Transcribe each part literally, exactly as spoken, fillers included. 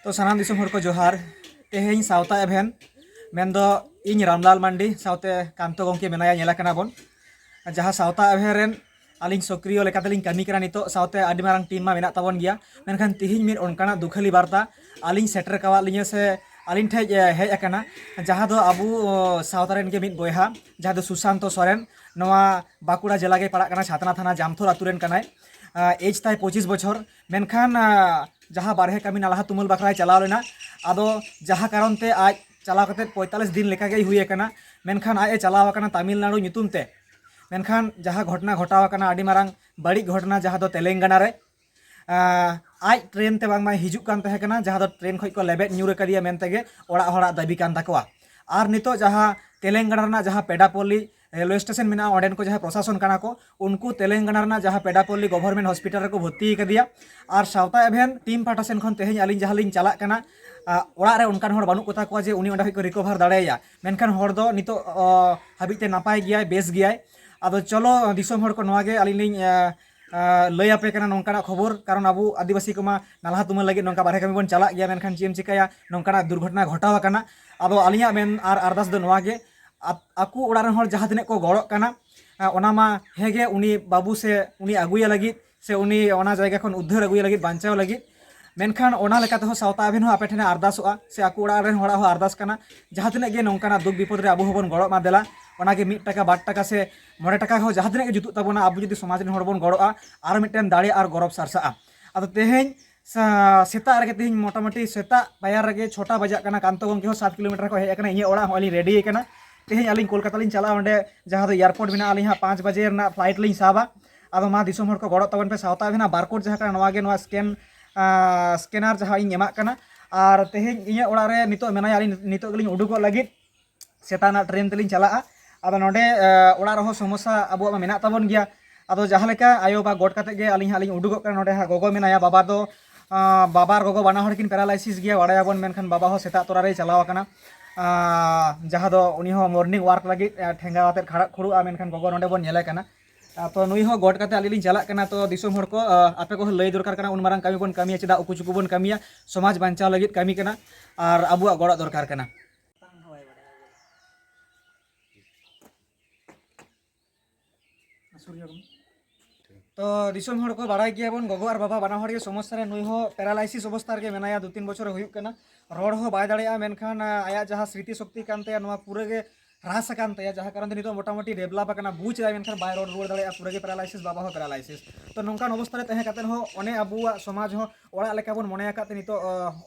ᱛᱚ ᱥᱟᱱᱟᱢ ᱫᱤᱥᱚᱢ ᱦᱚᱲ ᱠᱚ ᱡᱚᱦᱟᱨ᱾ ᱛᱮᱦᱮᱧ ᱥᱟᱶᱛᱟ ᱮᱵᱷᱮᱱ ᱢᱮᱱᱫᱚ ᱤᱧ ᱨᱟᱢᱞᱟᱞ ᱢᱟᱱᱰᱤ ᱥᱟᱶᱛᱮ ᱠᱟᱱᱛᱚ ᱜᱚᱢᱠᱮ ᱢᱮᱱᱟᱭᱟ, ᱧᱮᱞ ᱟᱠᱟᱱᱟ ᱵᱚᱱ᱾ ᱡᱟᱦᱟᱸ ᱥᱟᱶᱛᱟ ᱮᱵᱷᱮᱱ ᱨᱮᱱ ᱟᱹᱞᱤᱧ ᱥᱚᱠᱨᱤᱭᱚ ᱞᱮᱠᱟᱛᱮᱞᱤᱧ ᱠᱟᱹᱢᱤ ᱠᱟᱱᱟ ᱱᱤᱛᱚᱜ, ᱥᱟᱶᱛᱮ ᱟᱹᱰᱤ ᱢᱟᱨᱟᱝ ᱴᱤᱢ ᱢᱟ ᱢᱮᱱᱟᱜ ᱛᱟᱵᱚᱱ ᱜᱮᱭᱟ, ᱢᱮᱱᱠᱷᱟᱱ ᱛᱮᱦᱮᱧ ᱢᱤᱫ ᱚᱱᱠᱟᱱᱟᱜ ᱫᱩᱠᱷᱟᱹᱞᱤ ᱵᱟᱨᱛᱟ ᱟᱹᱞᱤᱧ ᱥᱮᱴᱮᱨ ᱠᱟᱣᱟᱫ ᱞᱤᱧᱟᱹ ᱥᱮ ᱟᱹᱞᱤᱧ ᱴᱷᱮᱡ ᱦᱮᱡ ᱟᱠᱟᱱᱟ, ᱡᱟᱦᱟᱸ ᱫᱚ ᱟᱵᱚ ᱥᱟᱶᱛᱟ ᱨᱮᱱ ᱜᱮ ᱢᱤᱫ ᱵᱚᱭᱦᱟ, ᱡᱟᱦᱟᱸ ᱫᱚ ᱥᱩᱥᱟᱱᱛᱚ ᱥᱚᱨᱮᱱ, ᱱᱚᱣᱟ ᱵᱟᱸᱠᱩᱲᱟ ᱡᱮᱞᱟ ᱜᱮ ᱯᱟᱲᱟᱜ ᱠᱟᱱᱟ, ᱪᱷᱟᱛᱱᱟ ᱛᱷᱟᱱᱟ ᱡᱟᱢᱛᱷᱚᱨ ᱟᱹᱛᱩ ᱨᱮᱱ ᱠᱟᱱᱟᱭ᱾ ᱮᱡᱽ ᱛᱟᱭ ᱯᱚᱸᱪᱤᱥ ᱵᱚᱪᱷᱚᱨ, ᱢᱮᱱᱠᱷᱟᱱ ᱡᱟᱦᱟᱸ ᱵᱟᱨᱦᱮ ᱠᱟᱹᱢᱤ ᱱᱟᱞᱦᱟ ᱛᱩᱢᱟᱹᱞ ᱵᱟᱠᱷᱨᱟᱭ ᱪᱟᱞᱟᱣ ᱞᱮᱱᱟ᱾ ᱟᱫᱚ ᱡᱟᱦᱟᱸ ᱠᱟᱨᱚᱱ ᱛᱮ ᱟᱡ ᱪᱟᱞᱟᱣ ᱠᱟᱛᱮ ᱯᱚᱸᱭᱛᱟᱞᱞᱤᱥ ᱫᱤᱱ ᱞᱮᱠᱟ ᱜᱮᱭ ᱦᱩᱭ ᱟᱠᱟᱱᱟ, ᱢᱮᱱᱠᱷᱟᱱ ᱟᱡ ᱮ ᱪᱟᱞᱟᱣ ᱟᱠᱟᱱᱟ ᱛᱟᱢᱤᱞᱱᱟᱲᱩ ᱧᱩᱛᱩᱢ ᱛᱮ᱾ ᱢᱮᱱᱠᱷᱟᱱ ᱡᱟᱦᱟᱸ ᱜᱷᱚᱴᱚᱱᱟ ᱜᱷᱚᱴᱟᱣ ᱟᱠᱟᱱᱟ, ᱟᱹᱰᱤ ᱢᱟᱨᱟᱝ ᱵᱟᱹᱲᱤᱡ ᱜᱷᱚᱴᱚᱱᱟ, ᱡᱟᱦᱟᱸ ᱫᱚ ᱛᱮᱞᱮᱝᱜᱟᱱᱟ ᱨᱮ ᱟᱡ ᱴᱨᱮᱱ ᱛᱮ ᱵᱟᱝᱢᱟᱭ ᱦᱤᱡᱩᱜ ᱠᱟᱱ ᱛᱟᱦᱮᱸ ᱠᱟᱱᱟ, ᱡᱟᱦᱟᱸ ᱫᱚ ᱴᱨᱮᱱ ᱠᱷᱚᱱ ᱠᱚ ᱞᱮᱵᱮᱫ ᱧᱩᱨ ᱟᱠᱟᱫᱮᱭᱟ ᱢᱮᱱᱛᱮ ᱜᱮ ᱚᱲᱟᱜ ᱦᱚᱲᱟᱜ ᱫᱟᱹᱵᱤ ᱠᱟᱱ ᱛᱟᱠᱚᱣᱟ᱾ ᱟᱨ ᱱᱤᱛᱚᱜ ᱡᱟᱦᱟᱸ ᱛᱮᱞᱮᱝᱜᱟᱱᱟ ᱨᱮᱱᱟᱜ ᱡᱟᱦᱟᱸ ᱯᱮᱰᱟᱯᱚᱞᱞᱤ ᱨᱮᱞᱣᱮ ᱥᱴᱮᱥᱚᱱ ᱢᱮᱱᱟᱜᱼᱟ, ᱚᱸᱰᱮᱱ ᱠᱚ ᱡᱟᱦᱟᱸᱭ ᱯᱨᱚᱥᱟᱥᱚᱱ ᱠᱟᱱᱟ ᱠᱚ, ᱩᱱᱠᱩ ᱛᱮᱞᱮᱝᱜᱟᱱᱟ ᱨᱮᱱᱟᱜ ᱡᱟᱦᱟᱸ ᱯᱮᱰᱟᱯᱚᱞᱞᱤ ᱜᱚᱵᱷᱚᱨᱱᱢᱮᱱᱴ ᱦᱚᱥᱯᱤᱴᱟᱞ ᱨᱮᱠᱚ ᱵᱷᱚᱨᱛᱤ ᱟᱠᱟᱫᱮᱭᱟ᱾ ᱟᱨ ᱥᱟᱶᱛᱟ ᱮᱵᱷᱮᱱ ᱴᱤᱢ ᱯᱟᱦᱴᱟ ᱥᱮᱱ ᱠᱷᱚᱱ ᱛᱮᱦᱮᱧ ᱟᱹᱞᱤᱧ ᱡᱟᱦᱟᱸ ᱞᱤᱧ ᱪᱟᱞᱟᱜ ᱠᱟᱱᱟ, ᱚᱲᱟᱜ ᱨᱮ ᱚᱱᱠᱟᱱ ᱦᱚᱲ ᱵᱟᱹᱱᱩᱜ ᱠᱚᱛᱟ ᱠᱚᱣᱟ ᱡᱮ ᱩᱱᱤ ᱚᱸᱰᱮ ᱠᱷᱚᱱ ᱠᱚ ᱨᱤᱠᱚᱵᱷᱟᱨ ᱫᱟᱲᱮᱭᱟᱭᱟ, ᱢᱮᱱᱠᱷᱟᱱ ᱦᱚᱲ ᱫᱚ ᱱᱤᱛᱚᱜ ᱦᱟᱹᱵᱤᱡ ᱛᱮ ᱱᱟᱯᱟᱭ ᱜᱮᱭᱟᱭ, ᱵᱮᱥ ᱜᱮᱭᱟᱭ᱾ ᱟᱫᱚ ᱪᱚᱞᱚ ᱫᱤᱥᱚᱢ ᱦᱚᱲ ᱠᱚ, ᱱᱚᱣᱟ ᱜᱮ ᱟᱹᱞᱤᱧ ᱞᱤᱧ ᱞᱟᱹᱭ ᱟᱯᱮ ᱠᱟᱱᱟ ᱱᱚᱝᱠᱟᱱᱟᱜ ᱠᱷᱚᱵᱚᱨ, ᱠᱟᱨᱚᱱ ᱟᱵᱚ ᱟᱹᱫᱤᱵᱟᱹᱥᱤ ᱠᱚᱢᱟ ᱱᱟᱞᱦᱟ ᱛᱩᱢᱟᱹᱞ ᱞᱟᱹᱜᱤᱫ ᱱᱚᱝᱠᱟ ᱵᱟᱨᱦᱮ ᱠᱟᱹᱢᱤ ᱵᱚᱱ ᱪᱟᱞᱟᱜ ᱜᱮᱭᱟ, ᱢᱮᱱᱠᱷᱟᱱ ᱪᱮᱫ ᱮᱢ ᱪᱤᱠᱟᱹᱭᱟ, ᱱᱚᱝᱠᱟᱱᱟᱜ ᱫᱩᱨᱜᱷᱚᱴᱚᱱᱟ ᱜᱷᱚᱴᱟᱣ ᱟᱠᱟᱱᱟ᱾ ᱟᱫᱚ ᱟᱹᱞᱤᱧᱟᱜ ᱢᱮᱱ ᱟᱨ ᱟᱨᱫᱟᱥ ᱫᱚ ᱱᱚᱣᱟ ᱜᱮ, ᱟᱠᱚ ᱚᱲᱟᱜ ᱨᱮᱱ ᱦᱚᱲ ᱡᱟᱦᱟᱸ ᱛᱤᱱᱟᱹᱜ ᱠᱚ ᱜᱚᱲᱚᱜ ᱠᱟᱱᱟ, ᱚᱱᱟ ᱢᱟ ᱦᱮᱸ ᱜᱮ, ᱩᱱᱤ ᱵᱟᱹᱵᱩ ᱥᱮ ᱩᱱᱤ ᱟᱹᱜᱩᱭᱮ ᱞᱟᱹᱜᱤᱫ ᱥᱮ ᱩᱱᱤ ᱚᱱᱟ ᱡᱟᱭᱜᱟ ᱠᱷᱚᱱ ᱩᱫᱽᱫᱷᱟᱹᱨ ᱟᱹᱜᱩᱭᱮ ᱞᱟᱹᱜᱤᱫ, ᱵᱟᱧᱪᱟᱣ ᱞᱟᱹᱜᱤᱫ, ᱢᱮᱱᱠᱷᱟᱱ ᱚᱱᱟ ᱞᱮᱠᱟ ᱛᱮᱦᱚᱸ ᱥᱟᱶᱛᱟ ᱟᱵᱮᱱ ᱦᱚᱸ ᱟᱯᱮ ᱴᱷᱮᱱ ᱮ ᱟᱨᱫᱟᱥᱚᱜᱼᱟ ᱥᱮ ᱟᱠᱚ ᱚᱲᱟᱜ ᱨᱮᱱ ᱦᱚᱲᱟᱜ ᱦᱚᱸ ᱟᱨᱫᱟᱥ ᱠᱟᱱᱟ, ᱡᱟᱦᱟᱸ ᱛᱤᱱᱟᱹᱜ ᱜᱮ ᱱᱚᱝᱠᱟᱱᱟᱜ ᱫᱩᱠ ᱵᱤᱯᱚᱫ ᱨᱮ ᱟᱵᱚ ᱦᱚᱸᱵᱚᱱ ᱜᱚᱲᱚᱜ ᱢᱟ ᱫᱮᱞᱟ᱾ ᱚᱱᱟᱜᱮ ᱢᱤᱫ ᱴᱟᱠᱟ, ᱵᱟᱨ ᱴᱟᱠᱟ ᱥᱮ ᱢᱚᱬᱮ ᱴᱟᱠᱟ ᱦᱚᱸ ᱡᱟᱦᱟᱸ ᱛᱤᱱᱟᱹᱜ ᱜᱮ ᱡᱩᱛᱩᱜ ᱛᱟᱵᱚᱱᱟ, ᱟᱵᱚ ᱡᱩᱫᱤ ᱥᱚᱢᱟᱡᱽ ᱨᱮᱱ ᱦᱚᱲ ᱵᱚᱱ ᱜᱚᱲᱚᱜᱼᱟ, ᱟᱨ ᱢᱤᱫᱴᱮᱱ ᱫᱟᱲᱮ ᱟᱨ ᱜᱚᱨᱚᱵᱽ ᱥᱟᱨᱥᱟᱜᱼᱟ᱾ ᱟᱫᱚ ᱛᱮᱦᱮᱧ ᱥᱮᱛᱟᱜ ᱨᱮᱜᱮ, ᱛᱮᱦᱮᱧ ᱢᱚᱴᱟᱢᱩᱴᱤ ᱥᱮᱛᱟᱜ ᱯᱟᱭᱟᱨ ᱨᱮᱜᱮ ᱪᱷᱚᱴᱟ ᱵᱟᱡᱟᱜ ᱠᱟᱱᱟ, ᱠᱟᱱᱛᱚ ᱜᱚᱢᱠᱮ ᱦᱚᱸ ᱥᱟᱛ ᱠᱤᱞᱳᱢᱤᱴᱟᱨ ᱠᱷᱚᱱ ᱦᱮᱡ ᱟᱠᱟᱱᱟ, ᱤᱧᱟᱹᱜ ᱚᱲᱟᱜ ᱦᱚᱸ ᱟᱹᱞᱤᱧ ᱨᱮᱰᱤ ᱟᱠᱟᱱᱟ᱾ ᱛᱮᱦᱮᱧ ᱟᱹᱞᱤᱧ ᱠᱳᱞᱠᱟᱛᱟ ᱞᱤᱧ ᱪᱟᱞᱟᱜᱼᱟ, ᱚᱸᱰᱮ ᱡᱟᱦᱟᱸ ᱫᱚ ᱮᱭᱟᱨᱯᱳᱨᱴ ᱢᱮᱱᱟᱜᱼᱟ, ᱟᱹᱞᱤᱧ ᱦᱟᱸᱜ ᱯᱟᱸᱪ ᱵᱟᱡᱮ ᱨᱮᱱᱟᱜ ᱯᱷᱞᱟᱭᱤᱴ ᱞᱤᱧ ᱥᱟᱵᱟ᱾ ᱟᱫᱚ ᱢᱟ ᱫᱤᱥᱚᱢ ᱦᱚᱲ ᱠᱚ ᱜᱚᱲᱚᱜ ᱛᱟᱵᱚᱱ ᱯᱮ, ᱥᱟᱶᱛᱟ ᱟᱵᱮᱱᱟᱜ ᱵᱟᱨᱠᱳᱰ ᱡᱟᱦᱟᱸ ᱠᱟᱱᱟ, ᱱᱚᱣᱟ ᱜᱮ, ᱱᱚᱣᱟ ᱥᱠᱮᱱ, ᱥᱠᱮᱱᱟᱨ ᱡᱟᱦᱟᱸ ᱤᱧ ᱮᱢᱟᱜ ᱠᱟᱱᱟ᱾ ᱟᱨ ᱛᱮᱦᱮᱧ ᱤᱧᱟᱹᱜ ᱚᱲᱟᱜ ᱨᱮ ᱱᱤᱛᱚᱜ ᱢᱮᱱᱟᱭᱟ, ᱟᱹᱞᱤᱧ ᱱᱤᱛᱚᱜ ᱜᱮᱞᱤᱧ ᱩᱰᱩᱠᱚᱜ ᱞᱟᱹᱜᱤᱫ, ᱥᱮᱛᱟᱜ ᱨᱮᱱᱟᱜ ᱴᱨᱮᱱ ᱛᱮᱞᱤᱧ ᱪᱟᱞᱟᱜᱼᱟ᱾ ᱟᱫᱚ ᱱᱚᱰᱮ ᱚᱲᱟᱜ ᱨᱮᱦᱚᱸ ᱥᱚᱢᱚᱥᱥᱟ ᱟᱵᱚᱣᱟᱜ ᱢᱟ ᱢᱮᱱᱟᱜ ᱛᱟᱵᱚᱱ ᱜᱮᱭᱟ᱾ ᱟᱫᱚ ᱡᱟᱦᱟᱸ ᱞᱮᱠᱟ ᱟᱭᱳ ᱵᱟᱵᱟ ᱜᱚᱰ ᱠᱟᱛᱮ ᱜᱮ ᱟᱹᱞᱤᱧ ᱦᱟᱸᱜ ᱞᱤᱧ ᱩᱰᱩᱠᱚᱜ ᱠᱟᱱᱟ᱾ ᱱᱚᱰᱮ ᱦᱟᱸᱜ ᱜᱚᱜᱚ ᱢᱮᱱᱟᱭᱟ, ᱵᱟᱵᱟ ᱫᱚ ᱵᱟᱵᱟ ᱟᱨ ᱜᱚᱜᱚ ᱵᱟᱱᱟ ᱦᱚᱲ ᱠᱤᱱ ᱯᱮᱨᱟᱞᱟᱭᱥᱤᱥ ᱜᱮᱭᱟ, ᱵᱟᱲᱟᱭᱟᱵᱚᱱ, ᱢᱮᱱᱠᱷᱟᱱ ᱵᱟᱵᱟ ᱦᱚᱸ ᱥᱮᱛᱟᱜ ᱛᱚᱨᱟ ᱨᱮᱭ ᱪᱟᱞᱟᱣ ᱟᱠᱟᱱᱟ᱾ ᱡᱟᱦᱟᱸ ᱫᱚ ᱩᱱᱤ ᱦᱚᱸ ᱢᱚᱨᱱᱤᱝ ᱣᱟᱠ ᱞᱟᱹᱜᱤᱫ ᱴᱷᱮᱸᱜᱟ ᱟᱛᱮᱫ ᱠᱷᱟᱲᱟᱜ ᱠᱷᱩᱲᱩᱜᱼᱟ, ᱢᱮᱱᱠᱷᱟᱱ ᱜᱚᱜᱚ ᱱᱚᱰᱮ ᱵᱚᱱ ᱧᱮᱞᱮ ᱠᱟᱱᱟ᱾ ᱛᱚ ᱱᱩᱭ ᱦᱚᱸ ᱜᱚᱰ ᱠᱟᱛᱮ ᱟᱞᱤᱧ ᱞᱤᱧ ᱪᱟᱞᱟᱜ ᱠᱟᱱᱟ᱾ ᱛᱚ ᱫᱤᱥᱚᱢ ᱦᱚᱲ ᱠᱚ, ᱟᱯᱮ ᱠᱚᱦᱚᱸ ᱞᱟᱹᱭ ᱫᱚᱨᱠᱟᱨ ᱠᱟᱱᱟ, ᱩᱱ ᱢᱟᱨᱟᱝ ᱠᱟᱹᱢᱤ ᱵᱚᱱ ᱠᱟᱹᱢᱤᱭᱟ, ᱪᱮᱫᱟᱜ ᱩᱠᱩ ᱪᱩᱠᱩ ᱵᱚᱱ ᱠᱟᱹᱢᱤᱭᱟ? ᱥᱚᱢᱟᱡᱽ ᱵᱟᱧᱪᱟᱣ ᱞᱟᱹᱜᱤᱫ ᱠᱟᱹᱢᱤ ᱠᱟᱱᱟ ᱟᱨ ᱟᱵᱚᱣᱟᱜ ᱜᱚᱲᱚ ᱫᱚᱨᱠᱟᱨ ᱠᱟᱱᱟ᱾ ᱛᱚ ᱫᱤᱥᱚᱢ ᱦᱚᱲ ᱠᱚ ᱵᱟᱲᱟᱭ ᱜᱮᱭᱟᱵᱚᱱ, ᱜᱚᱜᱚ ᱟᱨ ᱵᱟᱵᱟ ᱵᱟᱱᱟ ᱦᱚᱲ ᱜᱮ ᱥᱚᱢᱚᱥᱥᱟ ᱨᱮ᱾ ᱱᱩᱭ ᱦᱚᱸ ᱯᱮᱨᱟᱞᱟᱭᱥᱤᱥ ᱚᱵᱚᱥᱛᱟ ᱨᱮᱜᱮ ᱢᱮᱱᱟᱭᱟ, ᱫᱩ ᱛᱤᱱ ᱵᱚᱪᱷᱚᱨᱮ ᱦᱩᱭᱩᱜ ᱠᱟᱱᱟ, ᱨᱚᱲ ᱦᱚᱸ ᱵᱟᱭ ᱫᱟᱲᱮᱭᱟᱜᱼᱟ᱾ ᱢᱮᱱᱠᱷᱟᱱ ᱟᱭᱟᱜ ᱡᱟᱦᱟᱸ ᱥᱨᱤᱛᱤ ᱥᱚᱠᱛᱤ ᱠᱟᱱ ᱛᱟᱭᱟ, ᱱᱚᱣᱟ ᱯᱩᱨᱟᱹ ᱜᱮ ᱦᱨᱟᱥ ᱟᱠᱟᱱ ᱛᱟᱭᱟ, ᱡᱟᱦᱟᱸ ᱠᱟᱨᱚᱱ ᱛᱮ ᱱᱤᱛᱚᱜ ᱢᱚᱴᱟᱢᱩᱴᱤ ᱰᱮᱵᱷᱞᱚᱯ ᱟᱠᱟᱱᱟ, ᱵᱩᱡᱽ ᱮᱫᱟᱭ, ᱢᱮᱱᱠᱷᱟᱱ ᱵᱟᱭ ᱨᱚᱲ ᱨᱩᱣᱟᱹᱲ ᱫᱟᱲᱮᱭᱟᱜᱼᱟ, ᱯᱩᱨᱟᱹ ᱜᱮ ᱯᱮᱨᱟᱞᱟᱭᱥᱤᱥ, ᱵᱟᱵᱟ ᱦᱚᱸ ᱯᱮᱨᱟᱞᱟᱭᱥᱤᱥ᱾ ᱛᱚ ᱱᱚᱝᱠᱟᱱ ᱚᱵᱚᱥᱛᱟ ᱨᱮ ᱛᱟᱦᱮᱸ ᱠᱟᱛᱮ ᱦᱚᱸ ᱚᱱᱮ ᱟᱵᱚᱣᱟᱜ ᱥᱚᱢᱟᱡᱽ ᱦᱚᱸ ᱚᱲᱟᱜ ᱞᱮᱠᱟ ᱵᱚᱱ ᱢᱚᱱᱮ ᱟᱠᱟᱫ ᱛᱮ ᱱᱤᱛᱚᱜ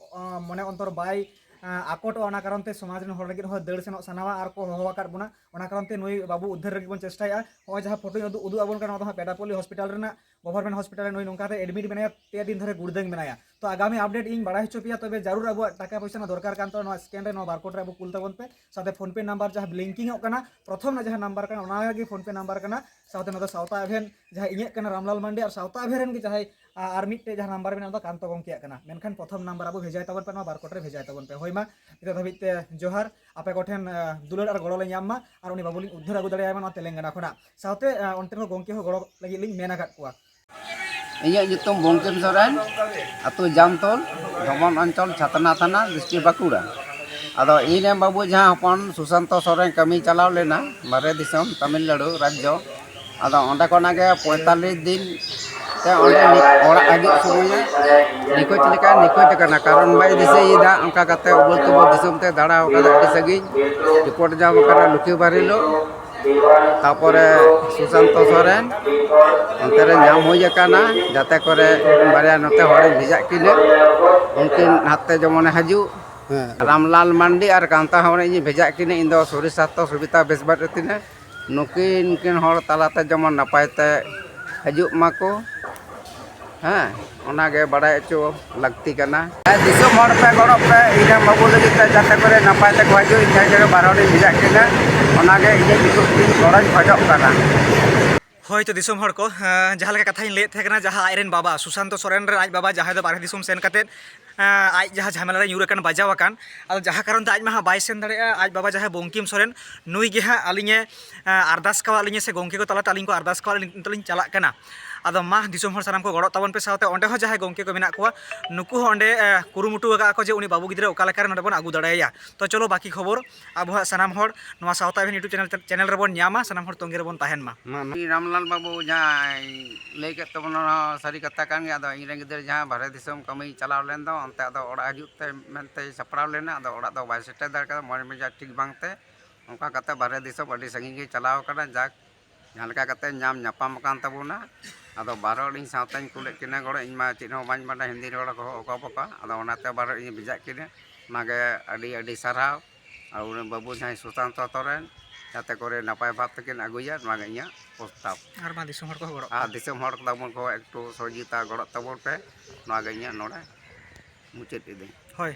ᱢᱚᱱᱮ ᱚᱱᱛᱚᱨ ᱵᱟᱭ ᱟᱠᱚᱴᱚᱜᱼᱟ, ᱚᱱᱟ ᱠᱟᱨᱚᱱ ᱛᱮ ᱥᱚᱢᱟᱡᱽ ᱨᱮᱱ ᱦᱚᱲ ᱞᱟᱹᱜᱤᱫ ᱦᱚᱸ ᱫᱟᱹᱲ ᱥᱮᱱᱚᱜ ᱥᱟᱱᱟᱣᱟ ᱟᱨ ᱠᱚ ᱦᱚᱦᱚ ᱟᱠᱟᱫ ᱵᱚᱱᱟ᱾ ᱚᱱᱟ ᱠᱟᱨᱚᱱ ᱛᱮ ᱱᱩᱭ ᱵᱟᱹᱵᱩ ᱩᱫᱽᱫᱷᱟᱹᱨ ᱞᱟᱹᱜᱤᱫ ᱵᱚᱱ ᱪᱮᱥᱴᱟᱭᱟ᱾ ᱱᱚᱜᱼᱚᱭ ᱡᱟᱦᱟᱸ ᱯᱷᱳᱴᱳᱧ ᱩᱫᱩᱜ ᱩᱫᱩᱜ ᱟᱵᱚᱱ ᱠᱟᱱᱟ, ᱱᱚᱣᱟ ᱫᱚ ᱦᱟᱸᱜ ᱯᱮᱰᱟᱯᱚᱞᱤ ᱦᱚᱥᱯᱤᱴᱟᱞ ᱨᱮᱱᱟᱜ, ᱜᱚᱵᱷᱚᱨᱱᱢᱮᱱᱴ ᱦᱚᱥᱯᱤᱴᱟᱞ ᱨᱮ ᱱᱩᱭ ᱱᱚᱝᱠᱟ ᱛᱮ ᱮᱰᱢᱤᱴ ᱢᱮᱱᱟᱭᱟ᱾ ᱯᱮ ᱫᱤᱱ ᱫᱷᱚᱨᱮ ᱜᱩᱲᱫᱟᱹᱝ ᱢᱮᱱᱟᱭᱟ᱾ ᱛᱚ ᱟᱜᱟᱢᱤ ᱟᱯᱰᱮᱴ ᱤᱧ ᱵᱟᱲᱟᱭ ᱦᱚᱪᱚ ᱯᱮᱭᱟ᱾ ᱛᱚᱵᱮ ᱡᱟᱹᱨᱩᱲ ᱟᱵᱚᱣᱟᱜ ᱴᱟᱠᱟ ᱯᱚᱭᱥᱟ ᱨᱮᱱᱟᱜ ᱫᱚᱨᱠᱟᱨ ᱠᱟᱱ ᱛᱟᱵᱚᱱᱟ, ᱱᱚᱣᱟ ᱥᱠᱮᱱ ᱨᱮ, ᱱᱚᱣᱟ ᱵᱟᱨᱠᱳᱰ ᱨᱮ ᱟᱵᱚ ᱠᱩᱞ ᱛᱟᱵᱚᱱ ᱯᱮ᱾ ᱥᱟᱶᱛᱮ ᱯᱷᱳᱱ ᱯᱮ ᱱᱟᱢᱵᱟᱨ ᱡᱟᱦᱟᱸ ᱵᱞᱤᱝᱠᱤᱝ ᱚᱜ ᱠᱟᱱᱟ, ᱯᱨᱚᱛᱷᱚᱢ ᱨᱮᱱᱟᱜ ᱡᱟᱦᱟᱸ ᱱᱟᱢᱵᱟᱨ ᱠᱟᱱᱟ, ᱚᱱᱟ ᱜᱮ ᱯᱷᱳᱱ ᱯᱮ ᱱᱟᱢᱵᱟᱨ ᱠᱟᱱᱟ᱾ ᱥᱟᱶᱛᱮ ᱱᱚᱣᱟ ᱫᱚ ᱥᱟᱶᱛᱟ ᱮᱵᱷᱮᱱ ᱡᱟᱦᱟᱸ ᱤᱧᱟᱹᱜ ᱠᱟᱱᱟ, ᱨᱟᱢᱞᱟᱞ ᱢᱟᱱᱰᱤ, ᱟᱨ ᱥᱟᱶᱛᱟ ᱮᱵᱷᱮᱱ ᱨᱮᱱ ᱜᱮ ᱡᱟᱦᱟᱸᱭ, ᱟ-, ᱟᱨ ᱢᱤᱫᱴᱮᱡ ᱡᱟᱦᱟᱸ ᱱᱟᱢᱵᱟᱨ ᱢᱮᱱᱟᱜᱼᱟ, ᱚᱱᱟ ᱫᱚ ᱠᱟᱱᱛᱚ ᱜᱚᱢᱠᱮᱭᱟᱜ ᱠᱟᱱᱟ᱾ ᱢᱮᱱᱠᱷᱟᱱ ᱯᱨᱚᱛᱷᱚᱢ ᱱᱟᱢᱵᱟᱨ ᱟᱵᱚ ᱵᱷᱮᱡᱟᱭ ᱛᱟᱵᱚᱱ ᱯᱮ, ᱱᱚᱣᱟ ᱵᱟᱨᱠᱳᱰ ᱨᱮ ᱵᱷᱮᱡᱟᱭ ᱛᱟᱵᱚᱱ ᱯᱮ᱾ ᱦᱳᱭ ᱢᱟ, ᱱᱤᱛᱚᱜ ᱫᱷᱟᱹᱵᱤᱡ ᱛᱮ ᱡᱚᱦᱟᱨ᱾ ᱟᱯᱮ ᱠᱚᱴᱷᱮᱱ, ᱟ, ᱫᱩᱞᱟᱹᱲ ᱟᱨ ᱜᱚᱲᱚ ᱞᱮ ᱧᱟᱢ ᱢᱟ ᱟᱨ ᱩᱱᱤ ᱵᱟᱹᱵᱩ ᱞᱤᱧ ᱩᱫᱽᱫᱷᱟᱹᱨ ᱟᱹᱜᱩ ᱫᱟᱲᱮᱭᱟᱭ ᱢᱟ ᱱᱚᱣᱟ ᱛᱮᱞᱮᱝᱜᱟᱱᱟ ᱠᱷᱚᱱᱟᱜ᱾ ᱥᱟᱶᱛᱮ, ᱟ, ᱚᱱᱛᱮ ᱨᱮᱦᱚᱸ ᱜᱚᱢᱠᱮ ᱦᱚᱸ ᱜᱚᱲᱚ ᱞᱟᱹᱜᱤᱫ ᱞᱤᱧ ᱢᱮᱱ ᱟᱠᱟᱫ ᱠᱚᱣᱟ᱾ ᱤᱧᱟᱹᱜ ᱧᱩᱛᱩᱢ ᱵᱚᱝᱠᱤᱢ ᱥᱚᱨᱮᱱ, ᱟᱹᱛᱩ ᱡᱟᱢᱛᱚᱞ, ᱫᱷᱚᱢᱚᱱ ᱚᱧᱪᱚᱞ, ᱪᱷᱟᱛᱱᱟ ᱛᱷᱟᱱᱟ, ᱰᱤᱥᱴᱨᱤᱠᱴ ᱵᱟᱸᱠᱩᱲᱟ᱾ ᱟᱫᱚ ᱤᱧ ᱨᱮᱱ ᱵᱟᱹᱵᱩ ᱡᱟᱦᱟᱸ ᱦᱚᱯᱚᱱ ᱥᱩᱥᱟᱱᱛᱚ ᱥᱚᱨᱮᱱ ᱠᱟᱹᱢᱤ ᱪᱟᱞᱟᱣ ᱞᱮᱱᱟ ᱵᱟᱨᱦᱮ ᱫᱤᱥᱚᱢ ᱛᱟᱢᱤᱞᱱᱟᱲᱩ ᱨᱟᱡᱽᱡᱚ, ᱟᱫᱚ ᱚᱸᱰᱮ ᱠᱷᱚᱱᱟᱜ ᱜᱮ ᱯᱚᱸᱭᱛᱟᱞᱞᱤᱥ ᱫᱤᱱ ᱛᱮ ᱚᱸᱰᱮ ᱱᱤ-, ᱚᱲᱟᱜ ᱦᱤᱡᱩᱜ ᱥᱚᱢᱚᱭᱮ ᱱᱤᱠᱷᱳᱡᱽ ᱞᱮᱠᱟᱭ ᱱᱤᱠᱷᱳᱡᱽ ᱟᱠᱟᱱᱟ, ᱠᱟᱨᱚᱱ ᱵᱟᱭ ᱫᱤᱥᱟᱹᱭᱮᱫᱟ᱾ ᱚᱱᱠᱟ ᱠᱟᱛᱮ ᱩᱵᱟᱹᱞ ᱛᱩᱵᱟᱹᱞ ᱫᱤᱥᱚᱢ ᱛᱮ ᱫᱟᱬᱟ ᱟᱠᱟᱫᱟ, ᱟᱹᱰᱤ ᱥᱟᱺᱜᱤᱧ ᱨᱤᱯᱳᱨᱴ ᱧᱟᱢ ᱟᱠᱟᱱᱟ ᱞᱚᱠᱠᱷᱤ ᱵᱟᱨ ᱦᱤᱞᱳᱜ᱾ ᱛᱟᱯᱚᱨᱮ ᱥᱩᱥᱟᱱᱛᱚ ᱥᱚᱨᱮᱱ ᱚᱱᱛᱮ ᱨᱮ ᱧᱟᱢ ᱦᱩᱭ ᱟᱠᱟᱱᱟ, ᱡᱟᱛᱮ ᱠᱚᱨᱮ ᱵᱟᱨᱭᱟ ᱱᱚᱛᱮ ᱦᱚᱲᱤᱧ ᱵᱷᱮᱡᱟᱜ ᱠᱤᱱᱟᱹ, ᱩᱱᱠᱤᱱ ᱦᱟᱛᱮ ᱡᱮᱢᱚᱱᱮ ᱦᱤᱡᱩᱜ᱾ ᱦᱮᱸ᱾ ᱨᱟᱢᱞᱟᱞ ᱢᱟᱱᱰᱤ ᱟᱨ ᱠᱟᱱᱛᱟ ᱦᱚᱲ ᱤᱧ ᱵᱷᱮᱡᱟᱜ ᱠᱤᱱᱟᱹ, ᱤᱧ ᱫᱚ ᱥᱚᱨᱤᱨ ᱥᱟᱥᱛᱷᱚ ᱥᱩᱵᱤᱫᱷᱟ ᱵᱮᱥ ᱵᱟᱹᱱᱩᱜ ᱛᱤᱧᱟᱹ᱾ ᱱᱩᱠᱤᱱ, ᱱᱩᱠᱤᱱ ᱦᱚᱲ ᱛᱟᱞᱟᱛᱮ ᱡᱮᱢᱚᱱ ᱱᱟᱯᱟᱭ ᱛᱮ ᱦᱤᱡᱩᱜ ᱢᱟᱠᱚ᱾ ᱦᱮᱸ, ᱚᱱᱟᱜᱮ ᱵᱟᱲᱟᱭ ᱦᱚᱪᱚ ᱞᱟᱹᱠᱛᱤ ᱠᱟᱱᱟ᱾ ᱦᱮᱸ, ᱫᱤᱥᱚᱢ ᱦᱚᱲ ᱯᱮ ᱜᱚᱲᱚᱜ ᱯᱮ, ᱤᱧ ᱨᱮᱱ ᱵᱟᱹᱵᱩ ᱞᱟᱹᱜᱤᱫ ᱛᱮ ᱡᱟᱛᱮ ᱠᱚᱨᱮ ᱱᱟᱯᱟᱭ ᱛᱮᱠᱚ ᱦᱤᱡᱩᱜ, ᱤᱧ ᱴᱷᱮᱱ ᱠᱚᱨᱮ ᱵᱟᱨ ᱦᱚᱲᱤᱧ ᱵᱷᱮᱡᱟᱜ ᱠᱤᱱᱟ, ᱚᱱᱟᱜᱮ ᱤᱧᱟᱹᱜ ᱱᱤᱛᱚᱜ ᱤᱧ ᱜᱚᱲᱚᱧ ᱠᱷᱚᱡᱚᱜ ᱠᱟᱱᱟ᱾ ᱦᱳᱭ, ᱛᱚ ᱫᱤᱥᱚᱢ ᱦᱚᱲ ᱠᱚ, ᱮᱸ, ᱡᱟᱦᱟᱸ ᱞᱮᱠᱟ ᱠᱟᱛᱷᱟᱧ ᱞᱟᱹᱭᱮᱫ ᱛᱟᱦᱮᱸ ᱠᱟᱱᱟ, ᱡᱟᱦᱟᱸ ᱟᱡᱨᱮᱱ ᱵᱟᱵᱟ ᱥᱩᱥᱟᱱᱛᱚ ᱥᱚᱨᱮᱱ ᱨᱮᱱ ᱟᱡ ᱵᱟᱵᱟ, ᱡᱟᱦᱟᱸᱭ ᱫᱚ ᱵᱟᱨᱦᱮ ᱫᱤᱥᱚᱢ ᱥᱮᱱ ᱠᱟᱛᱮᱫ, ᱮᱸ, ᱟᱡ ᱡᱟᱦᱟᱸ ᱡᱷᱟᱢᱮᱞᱟ ᱨᱮ ᱧᱩᱨ ᱟᱠᱟᱱ, ᱵᱟᱡᱟᱣ ᱟᱠᱟᱱ, ᱟᱫᱚ ᱡᱟᱦᱟᱸ ᱠᱟᱨᱚᱱ ᱛᱮ ᱟᱡ ᱢᱟ ᱦᱟᱸᱜ ᱵᱟᱭ ᱥᱮᱱ ᱫᱟᱲᱮᱭᱟᱜᱼᱟ, ᱟᱡ ᱵᱟᱵᱟ ᱡᱟᱦᱟᱸᱭ ᱵᱚᱝᱠᱤᱢ ᱥᱚᱨᱮᱱ, ᱱᱩᱭ ᱜᱮ ᱦᱟᱸᱜ ᱟᱹᱞᱤᱧᱮ, ᱮᱸ, ᱟᱨᱫᱟᱥ ᱠᱟᱣᱟᱫ ᱞᱤᱧᱟᱹ ᱥᱮ ᱜᱚᱢᱠᱮ ᱠᱚ ᱛᱟᱞᱟᱛᱮ ᱟᱹᱞᱤᱧ ᱠᱚ ᱟᱨᱫᱟᱥ ᱠᱟᱣᱟᱫ ᱞᱤᱧ, ᱱᱤᱛᱚᱜ ᱞᱤᱧ ᱪᱟᱞᱟᱜ ᱠᱟᱱᱟ᱾ ᱟᱫᱚ ᱢᱟ ᱫᱤᱥᱚᱢ ᱦᱚᱲ ᱥᱟᱱᱟᱢ ᱠᱚ ᱜᱚᱲᱚᱜ ᱛᱟᱵᱚᱱ ᱯᱮ, ᱥᱟᱶᱛᱮ ᱚᱸᱰᱮ ᱦᱚᱸ ᱡᱟᱦᱟᱸᱭ ᱜᱚᱢᱠᱮ ᱠᱚ ᱢᱮᱱᱟᱜ ᱠᱚᱣᱟ, ᱱᱩᱠᱩ ᱦᱚᱸ ᱚᱸᱰᱮ, ᱮᱸ, ᱠᱩᱨᱩᱢᱩᱴᱩ ᱟᱠᱟᱫᱼᱟ ᱠᱚ ᱡᱮ ᱩᱱᱤ ᱵᱟᱹᱵᱩ ᱜᱤᱫᱽᱨᱟᱹ ᱚᱠᱟ ᱞᱮᱠᱟᱨᱮ ᱱᱚᱸᱰᱮ ᱵᱚᱱ ᱟᱹᱜᱩ ᱫᱟᱲᱮᱭᱟᱭᱟ᱾ ᱛᱚ ᱪᱚᱞᱚ ᱵᱟᱹᱠᱤ ᱠᱷᱚᱵᱚᱨ ᱟᱵᱚᱣᱟᱜ ᱥᱟᱱᱟᱢ ᱦᱚᱲ ᱱᱚᱣᱟ ᱥᱟᱶᱛᱟ ᱮᱵᱷᱮᱱ YouTube ᱪᱮᱱᱮᱞ, ᱪᱮᱱᱮᱞ ᱨᱮᱵᱚᱱ ᱧᱟᱢᱟ, ᱥᱟᱱᱟᱢ ᱦᱚᱲ ᱛᱚᱸᱜᱮ ᱨᱮᱵᱚᱱ ᱛᱟᱦᱮᱱ ᱢᱟ᱾ ᱢᱟ, ᱢᱟ᱾ ᱩᱱᱤ ᱨᱟᱢᱞᱟᱞ ᱵᱟᱹᱵᱩ ᱡᱟᱦᱟᱸᱭ ᱞᱟᱹᱭ ᱠᱮᱫ ᱛᱟᱵᱚᱱᱟ, ᱚᱱᱟ ᱦᱚᱸ ᱥᱟᱹᱨᱤ ᱠᱟᱛᱷᱟ ᱠᱟᱱ ᱜᱮᱭᱟ᱾ ᱟᱫᱚ ᱤᱧ ᱨᱮᱱ ᱜᱤᱫᱽᱨᱟᱹ ᱡᱟᱦᱟᱸ ᱵᱟᱦᱨᱮ ᱫᱤᱥᱚᱢ ᱠᱟᱹᱢᱤᱭ ᱪᱟᱞᱟᱣ ᱞᱮᱱ ᱫᱚ, ᱚᱱᱛᱮ ᱟᱫᱚ ᱚᱲᱟᱜ ᱦᱤᱡᱩᱜ ᱛᱮ ᱢᱮᱱᱛᱮᱭ ᱥᱟᱯᱲᱟᱣ ᱞᱮᱱᱟ, ᱟᱫᱚ ᱚᱲᱟᱜ ᱫᱚ ᱵᱟᱭ ᱥᱮᱴᱮᱨ ᱫᱟᱲᱮ ᱠᱟᱫᱟ, ᱢᱚᱱᱮ ᱢᱮᱡᱟᱡᱽ ᱴᱷᱤᱠ ᱵᱟᱝᱛᱮ᱾ ᱚᱱᱠᱟ ᱠᱟᱛᱮ ᱵᱟᱦᱨᱮ ᱫᱤᱥᱚᱢ ᱟᱹᱰᱤ ᱥᱟᱺᱜᱤᱧ ᱜᱮᱭ ᱪᱟᱞᱟᱣ ᱠᱟᱱᱟ᱾ ᱡᱟᱠ, ᱡᱟᱦᱟᱸ ᱞᱮᱠᱟ ᱠᱟᱛᱮ ᱧᱟᱢ ᱧᱟᱯᱟᱢ ᱟᱠᱟᱱ ᱛᱟᱵᱚᱱᱟ᱾ ᱟᱫᱚ ᱵᱟᱨ ᱦᱚᱲ ᱤᱧ ᱥᱟᱶᱛᱮᱧ ᱠᱩᱞᱮᱫ ᱠᱤᱱᱟ ᱜᱚᱲᱚ, ᱤᱧ ᱢᱟ ᱪᱮᱫ ᱦᱚᱸ ᱵᱟᱹᱧ ᱵᱟᱰᱟᱭᱟ, ᱦᱤᱱᱫᱤ ᱨᱚᱲ ᱠᱚᱦᱚᱸ ᱚᱠᱟ ᱵᱚᱠᱟ᱾ ᱟᱫᱚ ᱚᱱᱟᱛᱮ ᱵᱟᱨ ᱦᱚᱲ ᱤᱧ ᱵᱷᱮᱡᱟᱭᱮᱫ ᱠᱤᱱᱟ᱾ ᱚᱱᱟᱜᱮ ᱟᱹᱰᱤ ᱟᱹᱰᱤ ᱥᱟᱨᱦᱟᱣ᱾ ᱟᱨ ᱩᱱᱤ ᱵᱟᱹᱵᱩ ᱡᱟᱦᱟᱸᱭ ᱥᱩᱥᱟᱱᱛᱚ ᱥᱚᱨᱮᱱ, ᱡᱟᱛᱮ ᱠᱚᱨᱮ ᱱᱟᱯᱟᱭ ᱵᱷᱟᱵᱽ ᱛᱮᱠᱤᱱ ᱟᱹᱜᱩᱭᱟ, ᱱᱚᱣᱟ ᱜᱮ ᱤᱧᱟᱹᱜ ᱯᱨᱚᱥᱛᱟᱵ᱾ ᱟᱨ ᱢᱟ ᱫᱤᱥᱚᱢ ᱦᱚᱲ ᱠᱚ ᱜᱚᱲᱚᱜ ᱟᱨ ᱠᱟᱱᱟ᱾ ᱫᱤᱥᱚᱢ ᱦᱚᱲ ᱛᱟᱵᱚᱱ ᱠᱚ ᱮᱠᱴᱩ ᱥᱚᱦᱚᱡᱳᱜᱤᱛᱟ ᱜᱚᱲᱚᱜ ᱛᱟᱵᱚᱱ ᱯᱮ, ᱱᱚᱣᱟ ᱜᱮ ᱤᱧᱟᱹᱜ ᱱᱚᱰᱮ ᱢᱩᱪᱟᱹᱫ ᱤᱫᱟᱹᱧ᱾ ᱦᱳᱭ,